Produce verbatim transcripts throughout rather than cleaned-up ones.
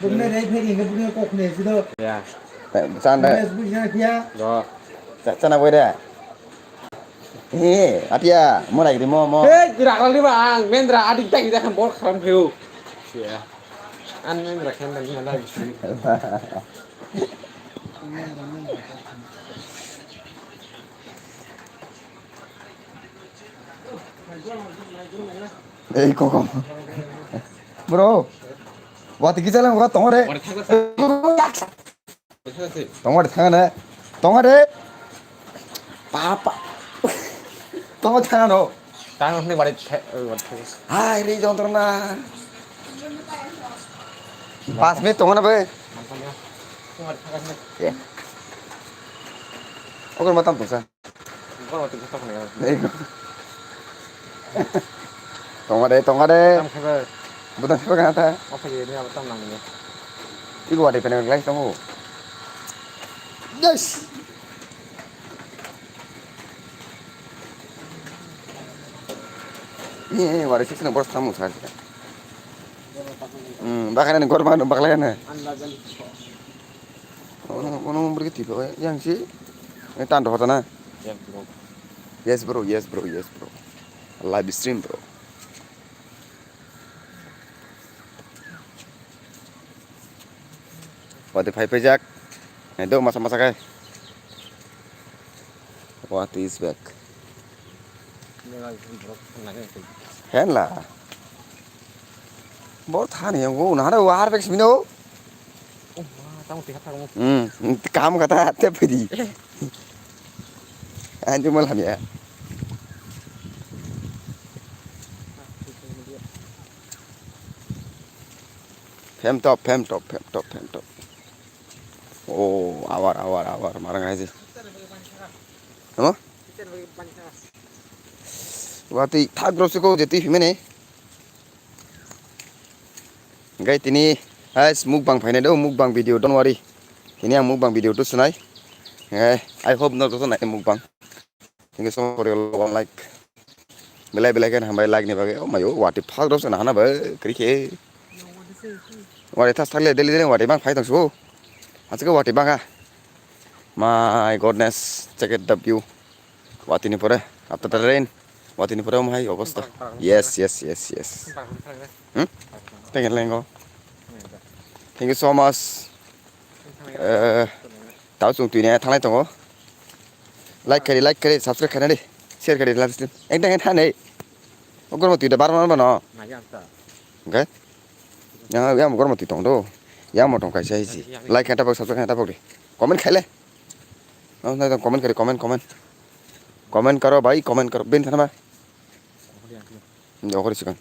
Bumne rei phai ringe bumne kok ne sido. Ya. Chanda. Bes bujna kia. Do. Chana boy de. He, atia, mo rai mo mo. He, rak rak ni ba ang, mendra adik tak ida kan bol kharam pheu. Ya. An mendra khen dan na dai. Ei koko. Bro. Wati kichalang wa tongore. Tongore thangane. Tongore. Papa. Tongore thangano. Tang hwnwi bari the-, bari the-, Hai ri jontrona. Pas minute tongona bai. Tongore thangane. Oke, matam tungsa. Tonga de, tonga de. Tam khaiba. Budan khaiba kana ta. Oke, ini apa tam nang ini? Iku ada pena glass kamu. Yes. Ini, ini wari sih boros tamu saja. Hmm, bahkan ini korban bakal ini. Ono, ono umur gitu, yang sih. Ini tanda hoda na. Yes, bro. Yes, bro. Yes, bro. Yes, bro. Live stream, bro. Wati phai phai jak. Nai do masa masa kai. What is back? Hen la. Bor thani yang go nahara war bek simino. Oh, ma, tamo tiha thang mo. Hmm, kam kata te pidi. Anju malam ya. Phem top, phem top, phem top, phem top. Oh, awar, awar, awar, marang aja. Apa? Wati thak grosiko jeti himene. Gai tini, guys, mukbang phainai do, mukbang video, don't worry. Tini ang mukbang video tu sunai. Eh, I hope no to nai mukbang. Thank you so much for your love and like. Belai belai khe hambai like ni bagwi. Oh mayo, wati phak rok sana hana ba, kri khe. Wati thas thakle daily daily wati bang phai tong su. Achike wati bang ha. My goodness, check it the view. Wati ni pore, after the rain. Wati ni pore omhai obostha. Yes, yes, yes, yes. Hmm? Thank you, Lengo. Thank you so much. Eh, tao chung twi ne thanglai tongo. Like kari, like kari, subscribe kari, share kari, live stream. Eng tang eng thanai. O gormo twi da bar bar no. Nai ang ta. Okay. Ya, ya mo gormo twi tong do. Ya mo tong kaisa hisi. Like kanta bak, subscribe kanta bak di. Comment khaile. No, no, comment kari, comment, comment. Comment karo bhai, comment karo. Bin thana ba. Okhori sikang.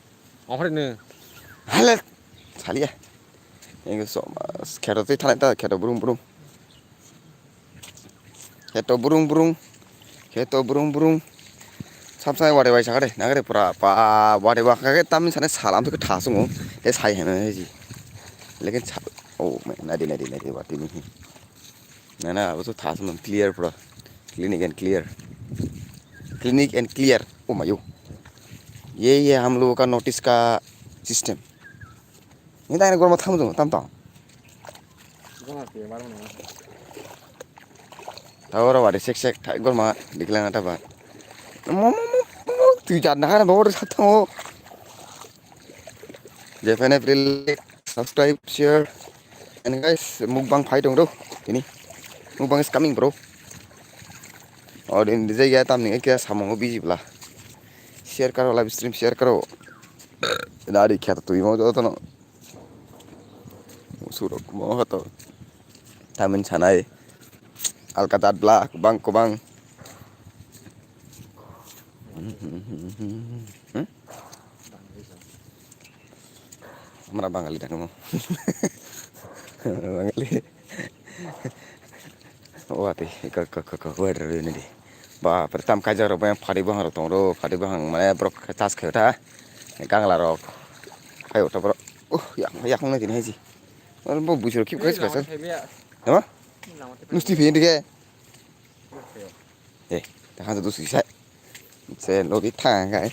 Okhori ne. Hale. Salia. Thank you so much. Kheto twi thanai ta, kheto brum brum. Kheto brum brum. Kheto brum brum. Sab sai wari wai sakare. Nagare pura pa wari wai sakare tam sane salam thik tha sungo. He sai hena he ji. Lekin sa-, oh, nadi, nadi, nadi, wati ni. Na, na, abo to tha sung clear pura. Clean and clear. Clean and clear. Oh my, oh. ये, ये हम लोगों का north east का system. Ni dai gorma tham jong tam tong. Tawara wari sek sek thai gorma diklang ta ba. Mo mo mo mo twi jar na ba wari sat thango. Je fene free like, subscribe, share. And guys, mukbang phai tong do. Ini. Mukbang is coming, bro. Oh, din dijai ya tam ni kya samung busy bla. Share karo, live stream share karo. Dari kya tu imo joto no. Surok mo to. Tamin sanai. Alka dat bla kubang kubang. Hmm? Amra Bangali dakmo. Bangali. Wati, ko, ko, ko, ko, weather ni di. Ba, pertam kaja ro, ba, phari bahang ro tong ro, phari bahang, mane, brok, tas khe ta. Gangla rok. Ayo, to, bro. Uh, ya, ya, kong na din hai ji. Wal, bo, bujro, kip, kais, kais. Hema? Nusti phi, dike. Eh, ta khan tu sui sai. Se logi thang kai.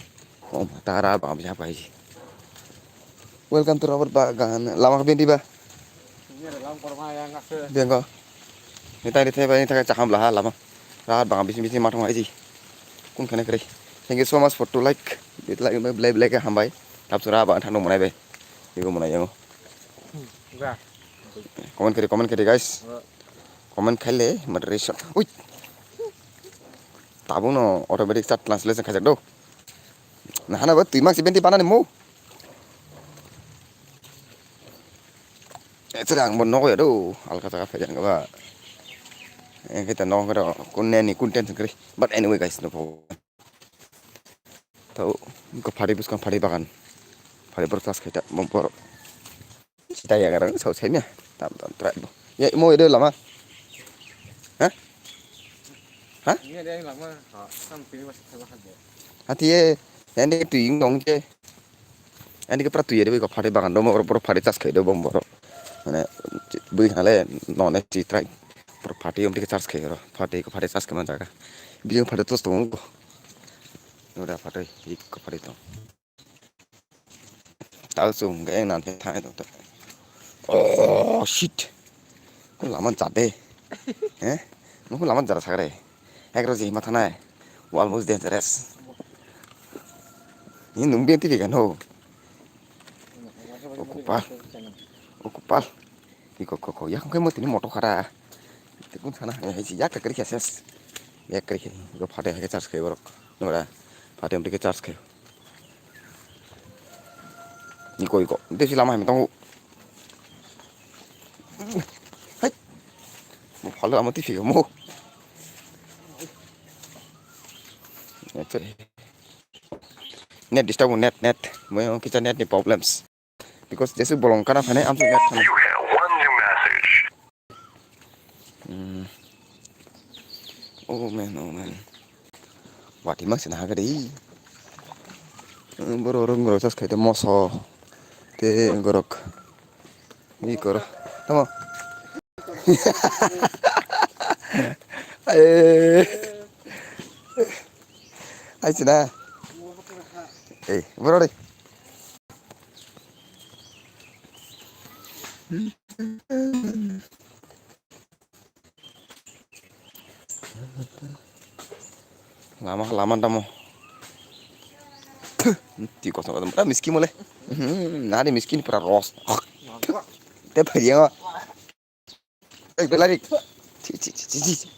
Om tara bam ja pai ji. Welcome to rubber bagan. Lama ke bindi ba? Ini ada lampu rumah yang ngasih. Bengko. Ini tadi teh ini teh cakam lah lama. Rahat bang bisi bisi matong aji. Kun kena kere. Thank you so much for to like. It like black black hambai. Tap sura bang thang nong manai be. Ibu manai yang. Enggak. Comment kere comment kere guys. Comment khaile moderation. Ui. Tabuk no automatic chat translation khajak do. Nahana ba twi mak si benti banani mo. Echara ang bo nogo ya do. Alka taka phai jang ba. Engke ta nogo ro kun ne ni kun tension kri. But anyway guys, no problem. Tau ko phari buskang phari bagan. Phari borok tas khaita bom borok. Sita ya garang sau sai mya. Tam tam trai bo. Ya mo ide lama. Ha? Ha? Ini ada yang lama. Ha, sam pilih masih sama kan ya. Hati ye. Yang ini tu ing dong je. Ani ke pra tuye de ko phari bagan do mo boro phari chas khai do bom boro. Mane bui hale none chi trai. Pro phati om tike chas khai ro. Phati ko phari chas khai man jaga. Bini phari tos to ko. Nora phati ik ko phari to. Tal sung ge nan the thai to. Oh shit. Ko laman chade. Eh? Mo ko laman jara sagre. Ekro je hima thanai. Almost dangerous. Ni nung benti bigan ho. O kupal. O kupal. Iko ko ko. Yak kai mo tini moto khara. Tekun sana. Eh, si yak kari kya ses. Yak kari kya. Go phate hai charge kai borok. Nora. Phate om tike charge kai. Iko iko. Desi lama hem tongo. Hai. Mo phalo amo tifi mo. Net disturb net net. Mo kita net ni problems. Because jesu bolong kana phane amsu net phane. Hmm. Oh man, oh man. Wati mak sina hagari. Boro rung rosas khaite moso. Te gorok. Ni koro. Tamo. Eh. Ai sina. Eh, boro deh. Lama lama tamo. Ti kosong kosong. Ah, miskin mole. Hmm, nari miskin pura ros. Te phariya. Ei, belai rik. Chi, chi, chi, chi, chi.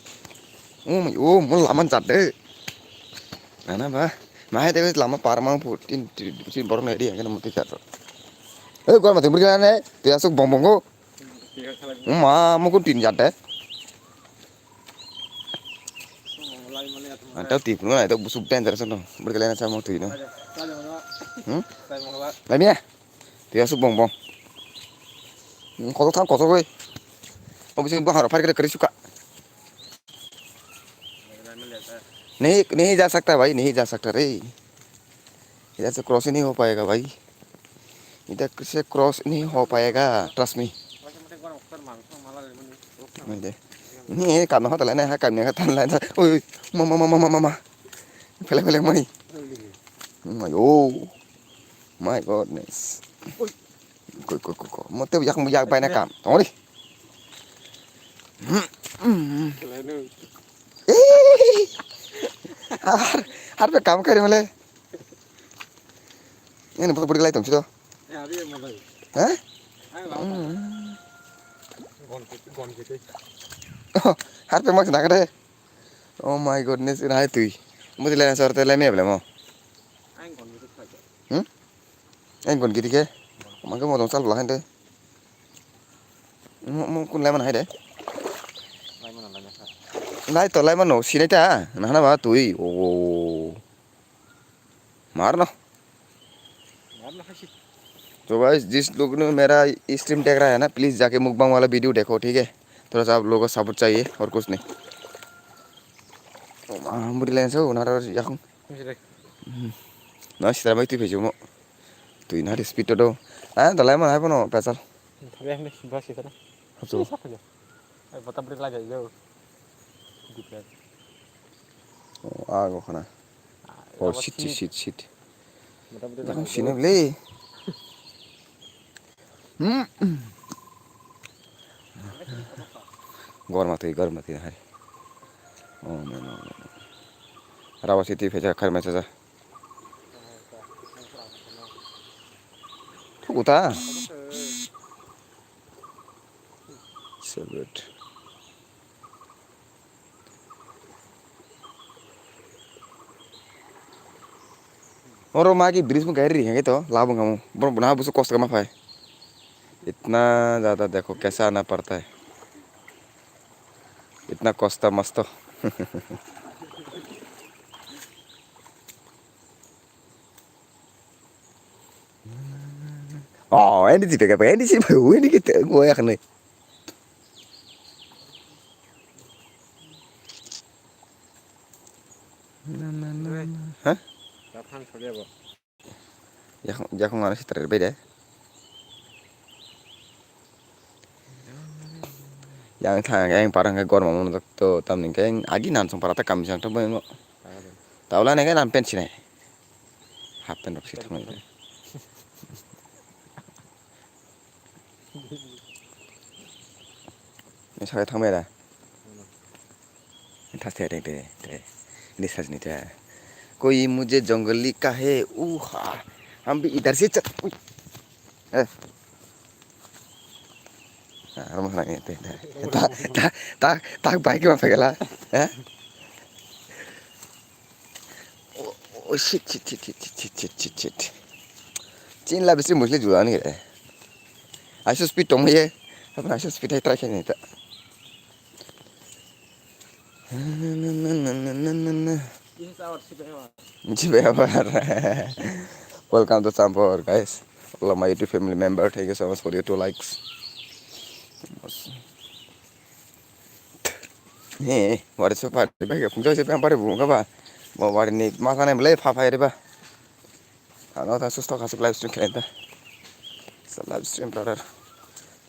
Oh, my, oh, mo lama jat de. Nana ba. Mahai de lama par ma pu tin, tin, tin borok nai ri, angkhe mo ti jat. Ei, gor ma tin bri ne. Ti asuk bong bong go. Ma, mo kun tin jat de. Antau ti pun nai to busuk dangerous no. Bri le na sa mo tu no. Hmm? Lai mi ya. Twi asuk bong bong. Hmm, kotor thang kotor oi. Obisi bong haro phai kare kare suka. Nahi, nahi ja sakta bhai, nahi ja sakta re. Idhar se cross hi nahi ho payega bhai. Idhar se cross nahi ho payega, trust me. Nahi de. Nahi kam nahi ho talai nahi kam nahi tan lai. Oi, oi, mama, mama, mama, mama. Phele phele mani. Mayo. My goodness. Koi koi koi koi. Mo te yak yak bai na kam. Tong ri. Har har pe kam kari male. Ini buat beri lai tong sito. Hah? Har pe mak nak de. Oh my goodness, ini hai tui. Mo te lai sor te lai me bele mo. Hmm? Ang kon gidi ke. Mangke mo dong sal bla hande. Mo, mo kun lemon hai de. Lai to lemon no sinai ta. Nahana ba tui. Oh. Mar no. तो गाइस, जिस लोग ने मेरा स्ट्रीम देख रहा है ना, प्लीज जाके मुकबांग वाला वीडियो देखो, ठीक है? थोड़ा सा आप लोगों का सपोर्ट चाहिए और कुछ नहीं। Oh, ma, muri lenso, nara yakung. Sini. Hmm. Na sitra bai twi phaijumo. Twi na speed to do. Ah, dalai man hai bono pesal. Tapi yang ini sebelah situ. Hapsu. Ini siapa ya? Eh, bota beri lagi jauh. Gitu ya. Oh, ah, gua kena. Ah, oh, shit, shit, shit, shit. Bota beri lagi jauh. Sini beli. Hmm. Gorma twi, gorma twi hai. Oh, no, no, no, no. Rawa siti pheja kharmai chaja. Thuku ta? So good. Oro ma ki bridge mo gari ri hangke to labo ngamo. Bro, na busu kosto kama phai. Itna zyada dekho kaisa ana padta hai. Itna kosto mosto. Oh, ini tipe kapa, ini sih bau, ini kita gua ya kena. Hah? Yakung, yakung mana sih terakhir beda? Yang thang, yang parang ke gor mamun to, tam ning ke agi nan song parata kami sang to beno. Taula ne ke nan pen sine. Half pant rok si thang. Ni sakai thang beda. Thaste te te te. Ni sajni te. Koi mujhe jungle ka hai, uha. Hum bhi idhar se chal. Ui. Eh. Ah, ram hana te te. Ta ta ta ta bike ma pegela. Eh. Oh, oh, shit, shit, shit. Chin la bisi musli juda ni re. Aiso speed tong ye. Apa aiso speed hai try khe ni ta. This is our Chibai Habar. Chibai Habar. Welcome to Champur, guys. All of my YouTube family member, thank you so much for your two likes. Hey, what is so far? Bhai, kung jai se pang pare bu ka ba. Mo wari ni ma sa nai mle pha pha re ba. Ano ta susto kasuk live stream khe ta. Sa live stream ta.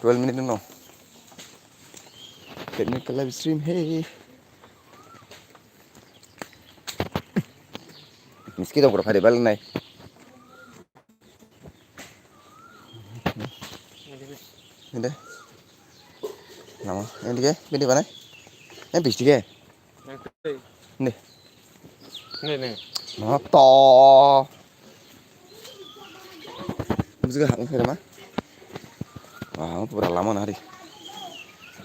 Twelve minute no. Technical live stream, hey. Miski to pura phari bal nai. Inde. Nama, inde ke, bini banai. Eh, bisti ke. Inde. Inde, inde. No to. Bujiga hapung khe ma. Wah, pura lama nari.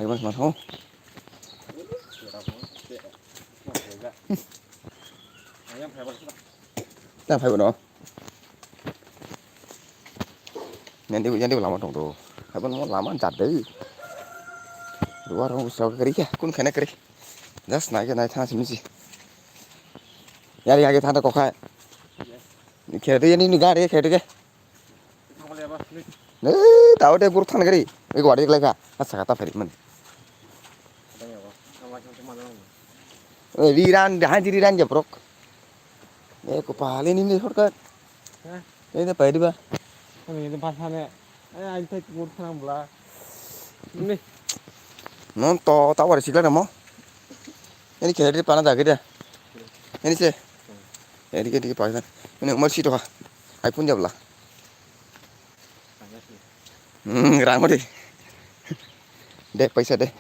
Hai mas mas ho. Tang phai bono. Nandi, nandi lama tong do. Hai bono lama jat de. Ruwa rong sa kari ya, kun khana kari. Just nai ke nai thang simi si. Yari age thang ko khai. Khe de ni ni gari khe de ke. Ne, tao de bur thang gari. Ego wadi lai ka. Asa kata phari man. Riran, hai riran je brok. E ko pahale ni ni shortcut. Hah? Ini pai diba? Ini pasane. Eh, ayo tak bur thang bla. Ini. Non to tao wari sikla mo. Ini khe de pana jagi de. Ini se. Ini ke dikhe paisa. Ini umar sito ha. Ai pun jabla. Hmm, rang ori. De paisa de.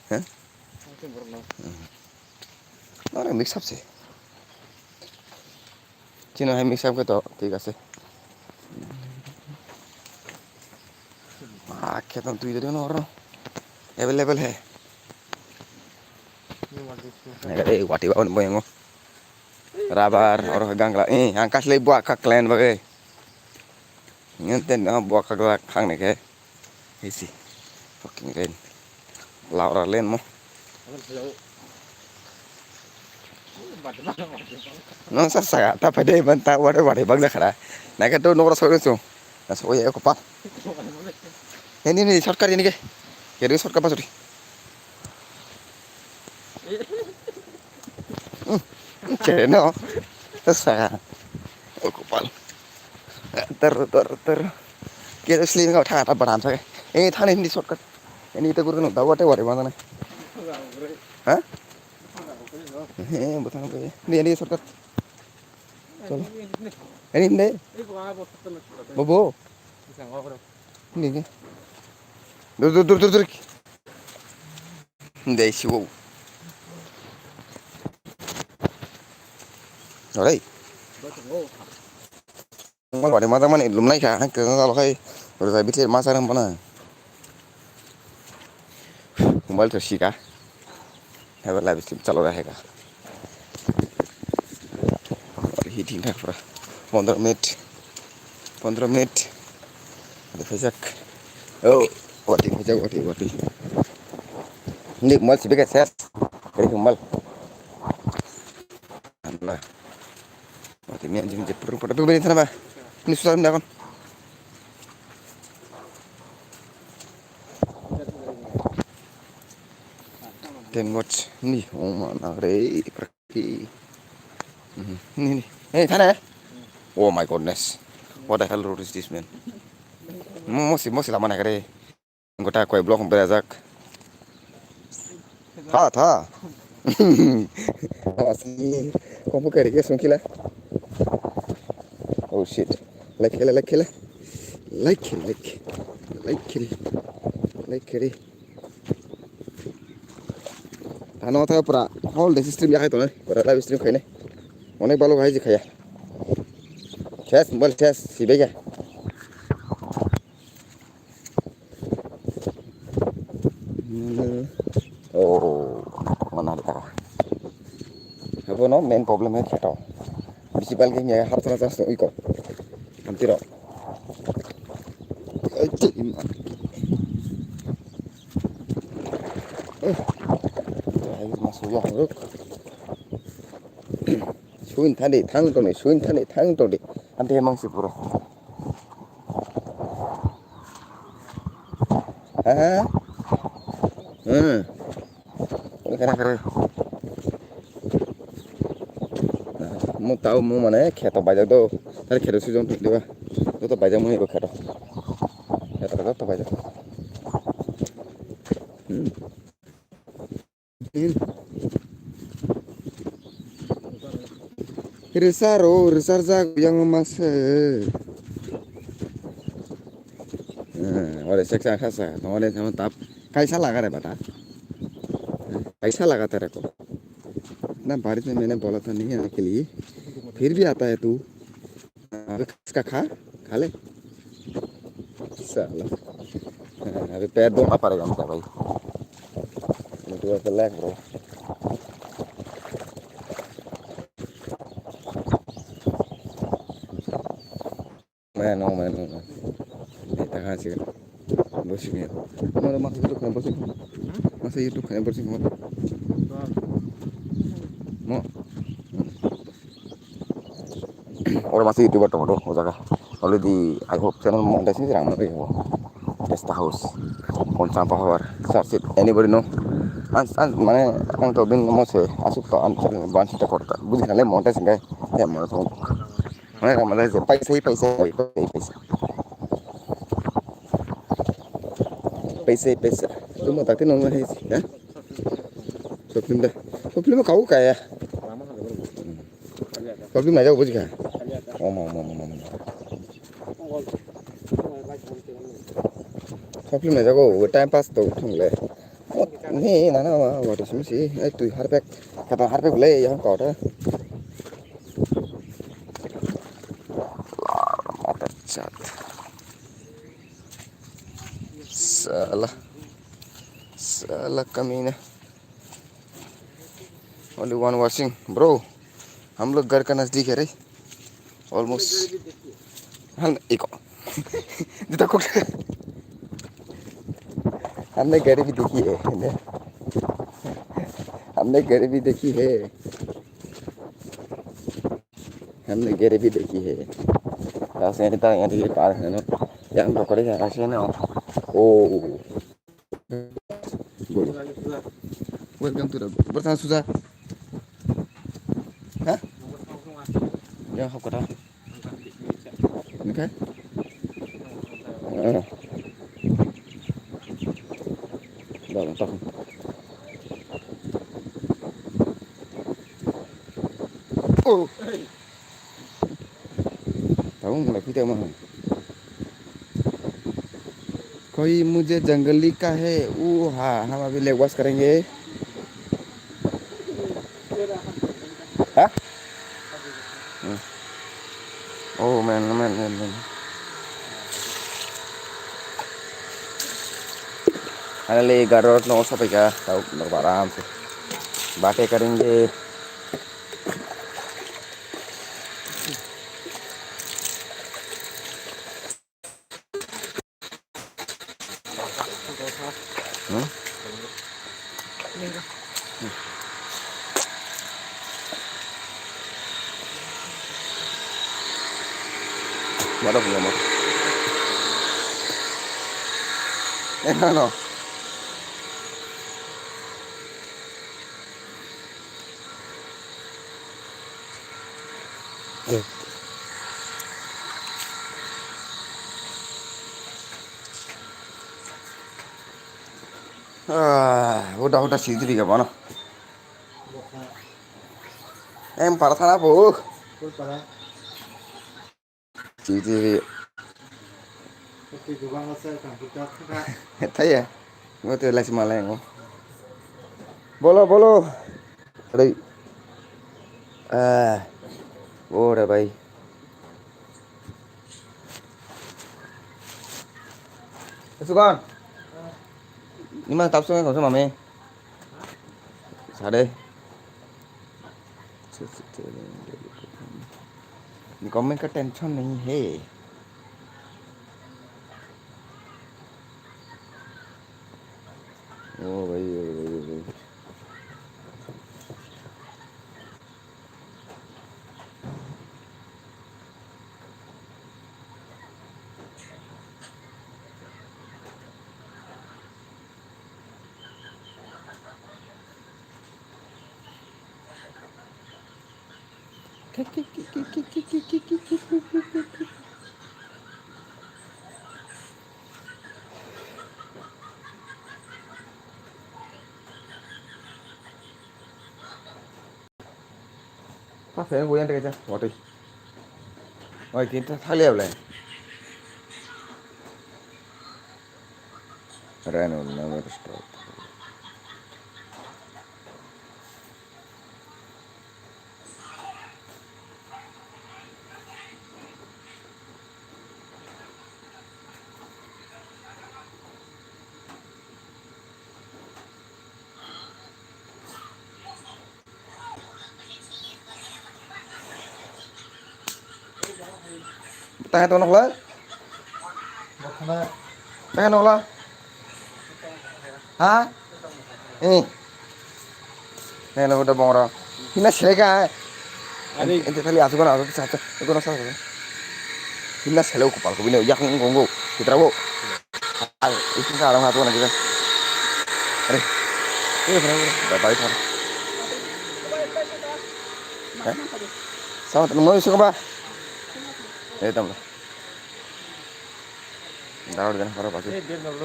Hah? Ora mix up se. Chino hai mix up ke to thik ase. Ah, khe tong twi de no oro. Available hai. Naga de wati ba on boy ngo. Rabar oro gangla. Eh, ang kasle bua ka clan ba ge. Ngen ten no bua ka gla khang ne ke. Hisi. Fucking rain. Laura len mo. Nang sa sa ta pai de ban ta wari wari bang da khara. Na ka to nokra so so. Na so ye ko pa. Ini ni shortcut ini ke. Kiri shortcut pasuri. Chere no. Sa. O kopal. Ter ter ter. Kiri slim ka tha ta baran sa. Eh thani hindi shortcut. Ini itu guru no dawa te wari mana. Ha? Eh, betul apa ya? Ini ini shortcut. Chalo. Ini ini. Bobo. Nini. Dur, dur, dur, dur, dur. Dei siwo. Alai. Mal bari mata mani lumnai kha, hang kena jalo khai. Rwjai bitir masa rang bana. Mobile to sika. Heba live stream chalo rahe ka. Aur hi din tha pura. Pondro minute. Pondro minute. Ada pajak. Oh, wati pajak, wati, wati. Ini mal sibika ses. Kari mal. Allah. Wati mi anjing je pura pura. Beri sana ba. Ini susah nih kon. Ten watch ni oma na re praki. Ni ni. Hey, thana. Oh my goodness. What the hell road is this, man? Mo mosi mosi lama na kare. Gota koi block berajak. Tha tha. Asi kompo kari ke sungkila. Oh shit. Like khela, like khela. Like khela, like. Like khela. Like khela. Ano tha pura whole day stream yakai tonai. Pura live stream khainai. Onek balok hai je khaya. Ses, bal ses, sibega. Oh, mana ada. Abono main problem hai kheto. Bisi bal game ya hapsana chance no iko. Antiro. Ai, cik, ima. Eh. Ai, masuk ya, ruk. Suin thani thang toni, suin thani thang toni. Ante emang si pura. Ha ha. Hmm. Ini kena kere. Mu tau mu mane kheto bajak do. Tare kheto sujong thik diba. Joto bajak mu iko kheto. Kheto joto bajak. Hmm. Risar o, risar jak yang mase. Ore seksa khasa, tomare sama tap kaisa laga re bata. Kaisa laga tere ko. Na baris mein maine bola tha nahi aane ke liye, phir bhi aata hai tu. अबे इसका खा, खा ले। साला। अबे पैर दो ना पड़ेगा उनका भाई। Itu apa lag, bro? Man, oh man, oh man. Ini tangan sih. Bosik ni. Mana masa YouTube kan bosik? Masa YouTube kan bosik mo? Mo. Oro masa YouTuber tong do o jaga. Already I hope channel monetize ni rang nang rego. Guest house. On champa hawar. Search it. Anybody know? An an mane ang to bin mo se asuk to an ban sita korta. Buji khale monetize ngai. Ya mo to. Mane ka mane je paisa hi paisa, paisa hi paisa. Paisa hi paisa. Tu mo takte nong hai, ha? Short film da. Short film kau kaya. Short film naijak buji kha. Oma, oma, oma, oma. Short film naijak o, time pass to thung le. Ni nana ma wari sumsi, ai tui harpek, kata harpek le yang kau ta. Mata chat. Salah. Salah kamina. Only one watching, bro. हम लोग घर का नजदीक है रे। Almost. हम इको। दिता को। हमने घर भी देखी है। हमने घर भी देखी है। हमने घर भी देखी है। Asli ini tak yang di par hano. Yang dokore ya asli no. Oh. Welcome to the Bertang Suza. Hah? Ya, hok kota. Ini kan? Eh. Dah, dah. Oh. Tahu mulai kita mah. अभी मुझे जंगली का है, वो हाँ, हम अभी leg wash करेंगे। हाँ? हम्म। Oh, man, man, man, man. Finally, Gadot no sapaika, tau norok aram se bate karenge. Hmm? What up, Mama? Eh, no, no. Ah, udah, udah, sih, jadi gak mana? Em, parah sana, Bu. Sih, jadi. Taya. Ngote lasi malai ngo. Bolo, bolo. Aduh. Ah. Ore, bhai. Sugan. Nima tapso ngai kongsa mame. Sade. Government ka tension nahi hai. Oh bhai, oh bhai, oh bhai. Apa yang gue yang dekat watoi. Oi, kita thali ya, Blai. Reno, never stop. Tang tong nokla? Tang nokla? Ha? Eh. Hello, udah bongro. Hina seleka. Ani. Ente thali asuk na asuk sa sa. Iko na sa sa. Hina sele ko pal ko bini yak ngong ngong. Kitra bo. Al, isin sa arang asuk na kita. Are. Ini kenapa? Bapak itu. Eh? Sama temen mau isi apa? Eh, tambah. Daur dan para pasti. Eh, B M W.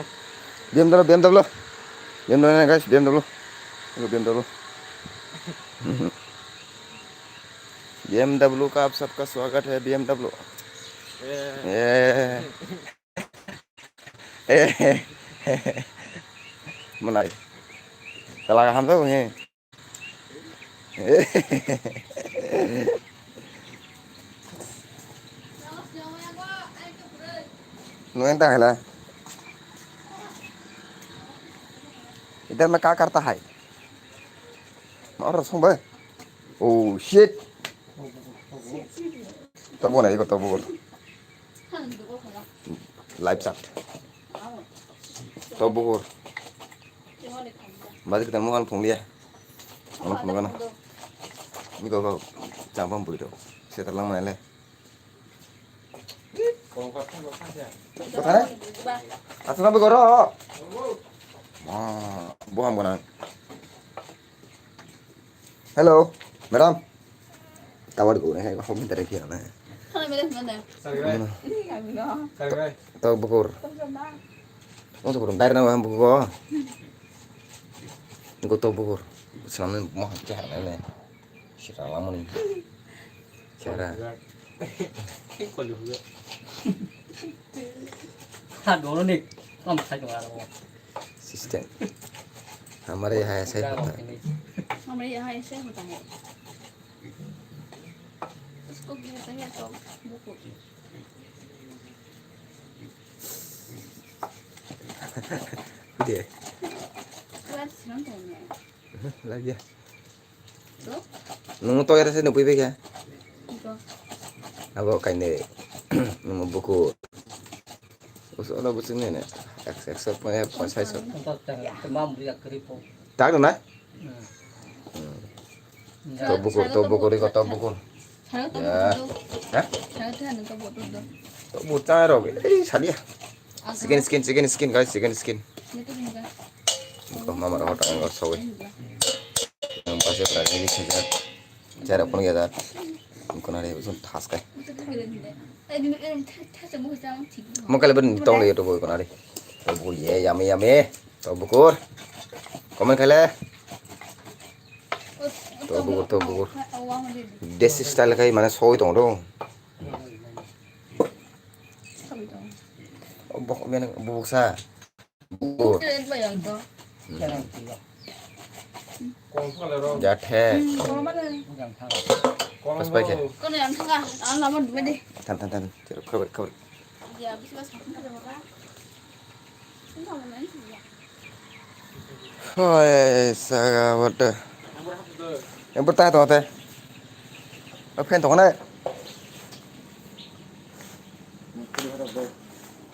B M W, B M W. B M W na, guys, B M W. Ini B M W. B M W ka aap sabka swagat hai, B M W. Eh. Eh. Eh. Mana? Salah paham tu ni. Nuen ta hela. Idhar mein kya karta hai? Aur song bhai. Oh shit. Tabo na, iko tabo. Live chat. Tabo. Badi kita mau kan phone dia. Ano phone kana? Ni ko ko chang pam pui do. Setar lang mana le? Kothai? Atu nabi goro. Ma, boham kana? Hello, madam. Tawar go ne, hom tare kiya na. Hello, madam, madam. Sargai. Ini kami no. Sargai. Tau bukur. Tau sama. Tau bukur. Bayar nama bukur. Go tau bukur. Selama mau cahaya ne. Sira lama ni. Cara. Ha, dulu nih. Tong sai tong aro. System. हमारे यहाँ ऐसा ही होता है। हमारे यहाँ ऐसे होता है। उसको कहते हैं तो वो को। दे। What's wrong with me? Lagi ya. Nung to era se nupui bega. Abo kaine nung buku. Uso lo busu ne ne. Ek ek so pone pon sai so. Tak na? To buku, to buku ri ko to buku. Ya. Ha? To buku ta ro. Eh, sadia. Chicken skin, chicken skin, guys, chicken skin. Ko mama ro hota ngo sowi. Yang pasi pra ni sejak. Cara pun gaya. Ko nari sun thas kai. Mo kale ben tong le to ko nari. To bu ye yummy yummy. To bukur. Comment khale. To bukur, to bukur. Desi style kai mane sowi tong do. Bok men buksa. Buk. Jathe. Pas pai khe. Tan, tan, tan. Khabar, khabar. Hoi, saga wate. Yang bertanya tuh teh. Apa yang tuh kena?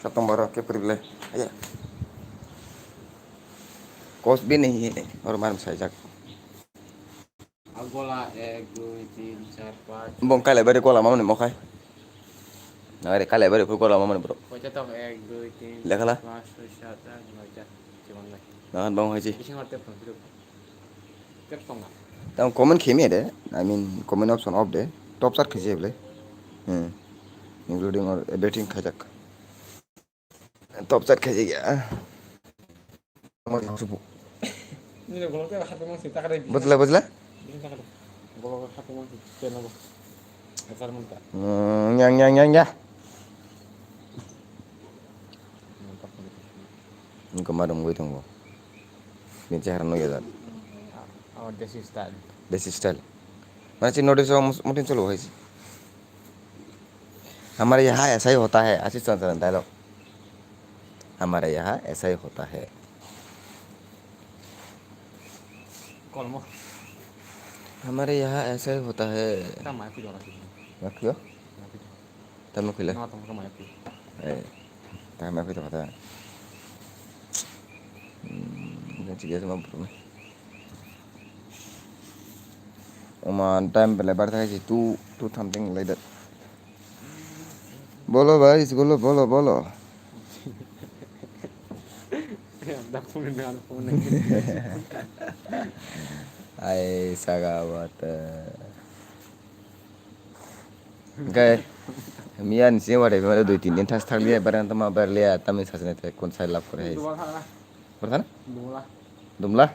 Satong baro ke puri bele. Ayo. Kos bini ini, orang mana saya jak. Gola ek, dui, tin, char, panch. Bong kale bari gola mamani mokhai. Nagari kale bari pur gola mamani bro. Koita tok ek, dui, tin, lekhala. Char, panch, soi, sat, at, noi, ta. Chiman lai. Nahan bong haji. Bising hor tep tong, tep tong. Tep tong na. Tang comment khemi de. I mean comment option off de. Top chart khiji bele. Hmm. Including or editing khajak. Top chat khaijak ya. Nini golok tei hapwi mangsi takare. Bujla, bujla? Bini takare. Golok hapwi mangsi tei nogo. Asar munta. Hmm, yang, yang, yang, ya. Engko ma dum goi tongo. Bini chehara no ya. Oh, desi style. Desi style. Mana si notice mutin cholo hai si. हमारे यहाँ ऐसा ही होता है, Ashish Chandra dialogue. हमारे यहाँ ऐसा ही होता है। Kolmo. हमारे यहाँ ऐसा ही होता है। Ta mai phi dora sini. Makyo? Mai phi. Ta makyo le. Na tong ka mai phi. Eh, ta mai phi ta. Hmm, gachi gachi ma bro. Oman time belai bar thai si two, two something like that. Bolo bhai, bolo, bolo, bolo. Ai saga wat. Hingke miya ni sini wari bimari dui tin din thas thang liya, barang tama bar liya, tamni sasini te kun sai lap kore hai. Kore thana? Dumla. Dumla?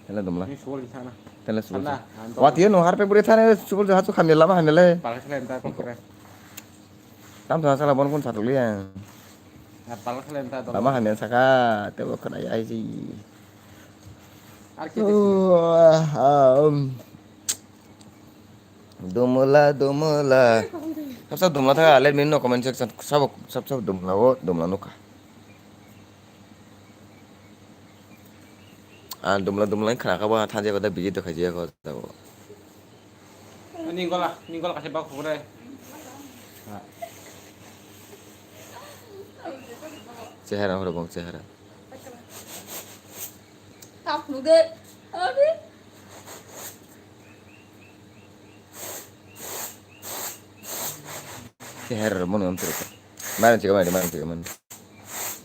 Tela dumla. Ini suwal di sana. Tela suwal. Sana, anto. Wati no harpe buri thane suwal jahat tu khamila ma hamile. Palas le entar kore. Tam sana sala bon kun satu liya. Palas le entar. Lama hamil saka te bo kena ya ji. Arke. Dumla, dumla. Sab sab dumla tha, let me know comment section. Sab sab sab dumla o, dumla nukha. Ah, dumla dumla khana kha ba tha je ko da busy to khaji ko da. Ni gola, ni gola kase ba khore. Chehara horo bong chehara. Tap nude. Abi. Ke her mo nom tro. Maran chiga mari, maran chiga mari.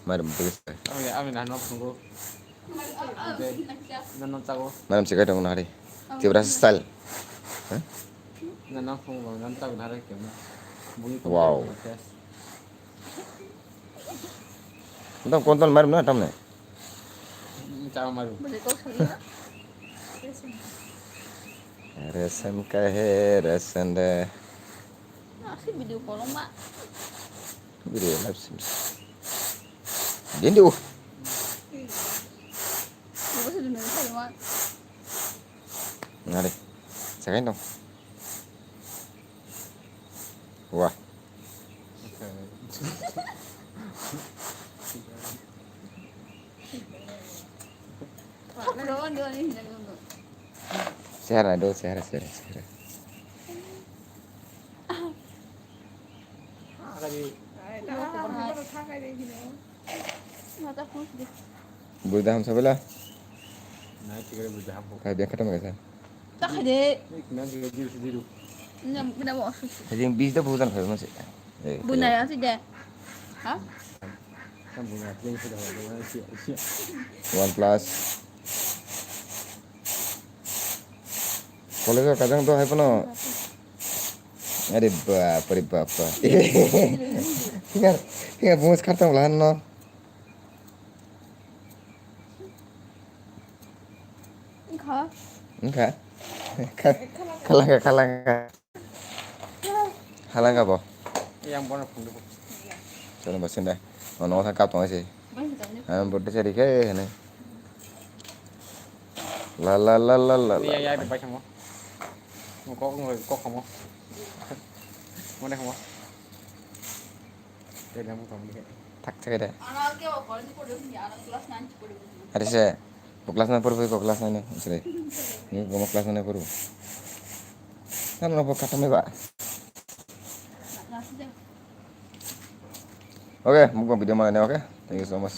Maran bigis. Ami, ami na nok sungo. Na non tago. Maran chiga dong nari. Tibra style. Hah? Na nok sungo, non tago nari kema. Wow. Tang kontan marim na tamne. Tang marim. Resen kahe, resen de. Asi video kolong ma. Video live stream. Din di uh. Nari. Second dong. Wah. Sehara do, sehara, sehara, sehara. Buida ham sabela. Nai, tigre buida ham. Kai biya khatam kaisa. Ta khade. Nik na zero, zero, zero. Nam, nam, osu. Hajing bis da budan khai mase. Eh, Bunai ase de. Ha? Kan bunya play se da. Sia, sia. One plus. College o kajang to hai pono. Are bap, are bap. Hingar, hingar bungas khartam lahan no. Wngkha. Wngkha. Khalanga, khalanga. Halanga bo. Yang bono phundu. Chalo bo sende. Ono thang kap tong se. Ang bote sari khe hene. La la la la la la. Iya, iya, bai samo. Kok, kok samo. Mone samo. Thak thak de. Are se, bo class nine pori ko class nine sre. Ni ko class nine pori. Kan no bo katam ba. Okay, mukbang video mana ni, okay? Thank you so much.